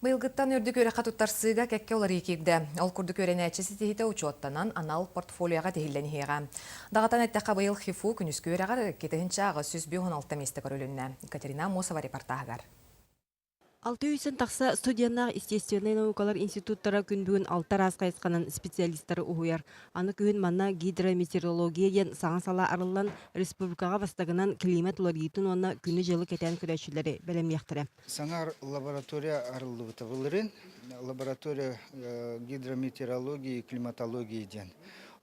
Быйылгыттан үрдүк үөрэххэ туттарсыыга кэккэ уларыы киирдэ. Ол курдук үөрэнээччи ситиһиитэ учуоттанан анал портфолиоҕа тиһиллэн иһиэҕэ. Даҕатан эттэххэ, быйыл ХИФУ күнүскү үөрэҕэр 2816 миэстэ көрүлүннэ. Екатерина Аммосова репортаһыгар. Алта сүүстэн тахса студеннаах естественнэй наукалар институттара күн бүгүн алта араас хайысханан специалистары уһуйар. Аны күһүн манна гидрометеорология диэн саҥа салаа арыллан, республикаҕа бастакынан климат уларыйыытын уонна күнү-дьылы кэтээн көрөөччүлэри бэлэмниэхтэрэ. Саҥа лаборатория арыллыбыта былырыын. Лаборатория гидрометеорологии и климатологии диэн.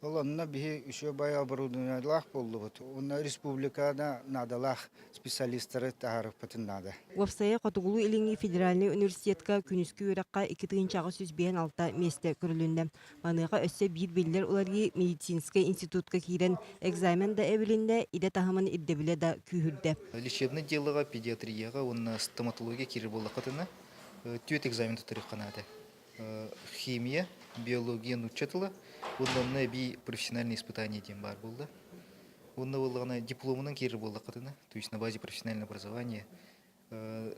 Ол онно биһи үчүгэй оборудованиелаах буоллубут. Уонна республикада наадалаах специалистары таһаарыахпытын наада. Уопсайа Хотугулуу-Илиҥҥи федеральнай университетка күнүскү үөрэххэ 2856 миэстэ көрүлүннэ. Маныаха өссө биир биллэр уларыйыы медицинскэй институтка киирэн экзамен да эбилиннэ, идэ таһымын ирдэбилэ да күүһүрдэ. Лечебнай делоҕа, педиатрияҕа уонна стоматология киирэр буоллаххытына, түөрт экзамен туттарыахха наада. Химия, биология, нуучча тыла уонна онно эбии профессиональное испытание диэн баар буолла. Уонна буоллаҕына дипломунан киирэр буоллаххытына, то есть на базе профессионального образования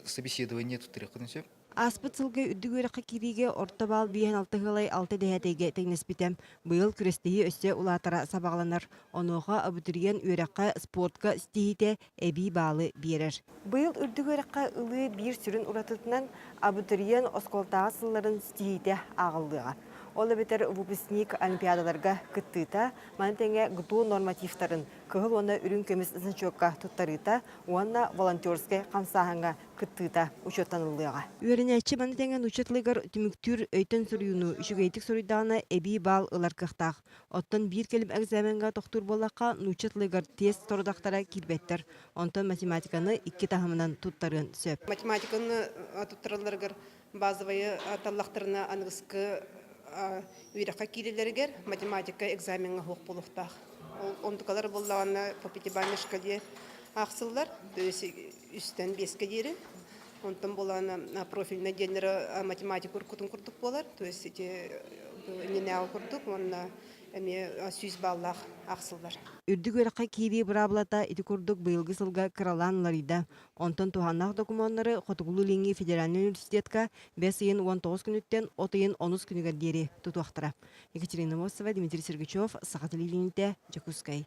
собеседование туттарыаххытын сөп. Ааспыт сылга үрдүк үөрэххэ киириигэ орто баал биэһин алта ыалай алта дэһээтэйгэ тэҥнэспитэ. Быйыл күрэстэһии өссө улаатара сабаҕаланар. Онуоха абитуриент үөрэххэ, спортка ситиһиитэ эбии баалы биэрэр. Быйыл үрдүк үөрэххэ ылыы биир сүрүн уратытынан абитуриент оскуолатааҕы сылларын ситиһиитэ ааҕыллыаҕа. Ол эбэтэр выпускник олимпиадаларга кыттыыта, маны тэҥэ ГТО нормативтарын кыһыл уонна үрүҥ көмүс значокка туттарыыта уонна волонтерскай хамсааһыҥҥа кыттыыта учуоттаныллыаҕа. Үөрэнээччи маны тэҥэ нуучча тылыгар түмүктүүр өйтөн суруйууну үчүгэйдик суруйдаҕына эбии баал ылар кыахтаах. Оттон биир кэлим экзамеҥҥа тохтуур буоллахха, нуучча тылыгар тест сорудахтара киирбэттэр. Онтон математиканы икки таһымынан туттарыан сөп. Математиканы туттаралларыгар базовайы таллахтарына аныгыскы үөрэххэ киирэллэригэр математика экзамеҥҥа суох буолуохтаах. Ол онтукалар буоллаҕына по пятибалльной шкале аахсыллар, то есть үстэн биэскэ диэри. Онтон буолаана профильнай диэннэрэ математика уруккутун курдук буолар, то есть ити иннинээҕи курдук уонна эмиэ сүүс баллаах аахсыллар. Үрдүк үөрэххэ киирии быраабылата ити курдук быйылгы сылга кыралаан уларыйда. Онтон туһааннаах докумуоннары Хотугулуу-Илиҥҥи федеральнай университетка бэс ыйын 19 күнүттэн от ыйын онус күнүгэр диэри тутуохтара. Екатерина Мосова, Дмитрий Сергучев, Саха телевидениетэ, Дьокуускай.